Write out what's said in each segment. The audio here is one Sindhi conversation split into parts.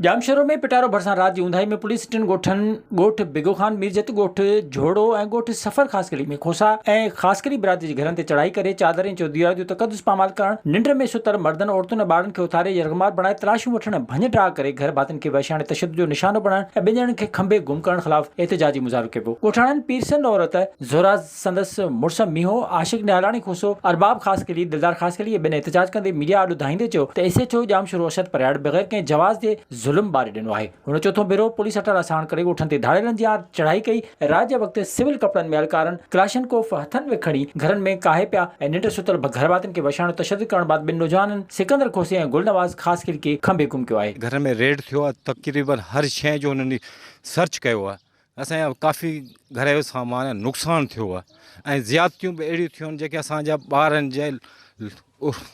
ڄامشورو ۾ پٽارو ڀرسان رات جي اونداهي ۾ پوليس ٽن ڳوٺن ڳوٺ بگو خان ميرجت، ڳوٺ جهوڙو ۽ ڳوٺ سفر خاصخيلي ۾ کوسا ۽ خاصخيلي برادري جي گهرن تي چڙهائي ڪري چادر ۽ چوديواري جو تقدس پامال ڪرڻ، ننڊ ۾ ستل مردن، عورتن ۽ ٻارڙن کي اٿاري يرغمال بڻائي تلاشيون وٺڻ ۽ ڀڃ ڊاهه ڪري گهر ڀاتين کي وحشياڻي تشدد جو نشانو بڻائڻ ۽ ٻن ڄڻن کي کنڀي گم ڪرڻ خلاف احتجاجي مظاهرو ڪيو ويو. ڳوٺاڻن پيرسن عورت زهرا سندس مڙس مينهو، عاشق نهالاڻي کوسو، ارباب خاصخيلي، دلدار خاصخيلي ۽ ٻين احتجاج ڪندي ميڊيا آڏو دانهيندي چيو ته S H O Jamshoro Arshad Parhiyar بغير ڪنهن جواز جي ظلم ٻاري ڏنو آهي. هن چوٿون ڀيرو پوليس اٽالا ساڻ ڪري ڳوٺن تي ڌاڙيلن جيان چڙهائي ڪئي ۽ رات جي وقت سول ڪپڙن ۾ اهلڪارن ڪلاشنڪوف هٿن ۾ کڻي گهرن ۾ ڪاهي پيا ۽ ننڊ ستل گهرڀاتين کي وحشياڻو تشدد ڪرڻ بعد ٻن نوجوانن سڪندر کوسي ۽ گل نواز خاصخيلي کي کنڀي گم ڪيو آهي. گهرن ۾ ريڊ ٿيو آهي تقريبن هر شيء جو هنن سرچ ڪيو آهي اسان جا ڪافي گهر جو سامان نقصان ٿيو آهي ۽ زيادتيون به اهڙيون ٿيون آهن جيڪي اسان جا ٻارن جي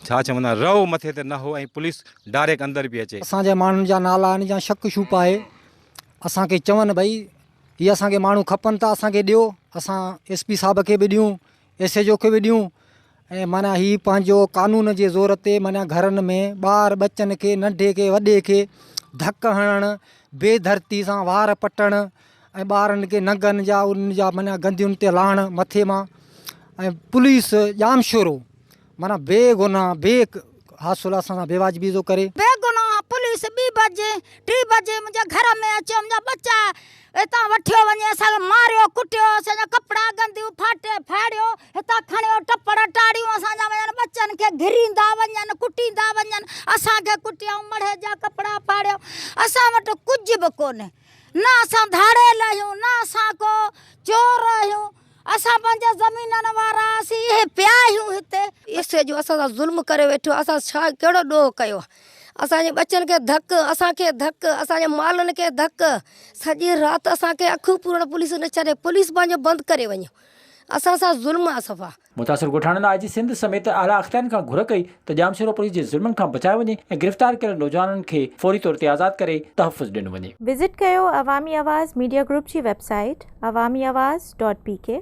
ڇا چوندا رئو مٿي تي نه هو ۽ پوليس ڊائريڪٽ اندر پئي اچي. اسان جي ماڻهن جا نالا آهن يا شڪ شوپ آهي اسان کي چون ڀئي هي اسان کي ماڻهو کپن ته اسان کي ڏيو اسان ايس پي صاحب کي به ڏيون ايس ايڇ او کي به ڏيون ۽ معنيٰ هي پنهنجو قانون جي زور تي معنيٰ گهرن ۾ ٻار ٻچن کي ننڍي کي وڏي کي ڌڪ هڻڻ بي ڌرتي سان وار پٽڻ ۽ ٻارن کي ننگن جا انهن جا معنيٰ گندين تي لاهڻ مٿي مان ۽ پوليس ڄامشورو معنيٰ بي گناهه بي حاصل اسان سان بي واجبي ٿو ڪري. بي گناهه پوليس ٻي بجي ٽي بجي منهنجي گهر ۾ اچيو منهنجا ٻچا هتان وٺيو وڃي اسان کي ماريو ڪٽيو اسان جا ڪپڙا گنديون ڦاٽي ڦاڙيو هتان کڻيو ٽپڙ ٽاڙيون اسان جا وڃن ٻچن کي گهريندا وڃن ڪٽيندا وڃن اسان کي ڪٽيائون مڙهي جا ڪپڙا ڦاڙيائون اسان وٽ ڪجهه به ڪونهي نه اسان ڌاڙيل آهيون نه اسان ڪو چور آهيون اسان پنهنجي زمينن وارا اسين اهي پيا آهيون هتي. ايس ايڇ او اسان سان ظلم ڪري ويٺو آهي اسان ڇا ڪهڙو ڏوهه ڪيو آهي اسان جي ٻچن کي ڌڪ اسان کي ڌڪ اسان جي مالن کي ڌڪ سڄي رات اسان کي اکيون پورڻ پوليس نه ڇڏي پوليس پنهنجو بند ڪري وڃو اسان سان ظلم آهي صفا. متاثر ڳوٺاڻن آء جي سنڌ سميت اعليٰ اختيارين کان گهر ڪئي ته ڄامشورو پوليس جي ظلمن کان بچايو وڃي ۽ گرفتار ڪيل نوجوانن کي فوري طور تي آزاد ڪري تحفظ ڏنو وڃي. وزٽ ڪيو عوامي آواز ميڊيا گروپ جي website Awami Awaz dot P K.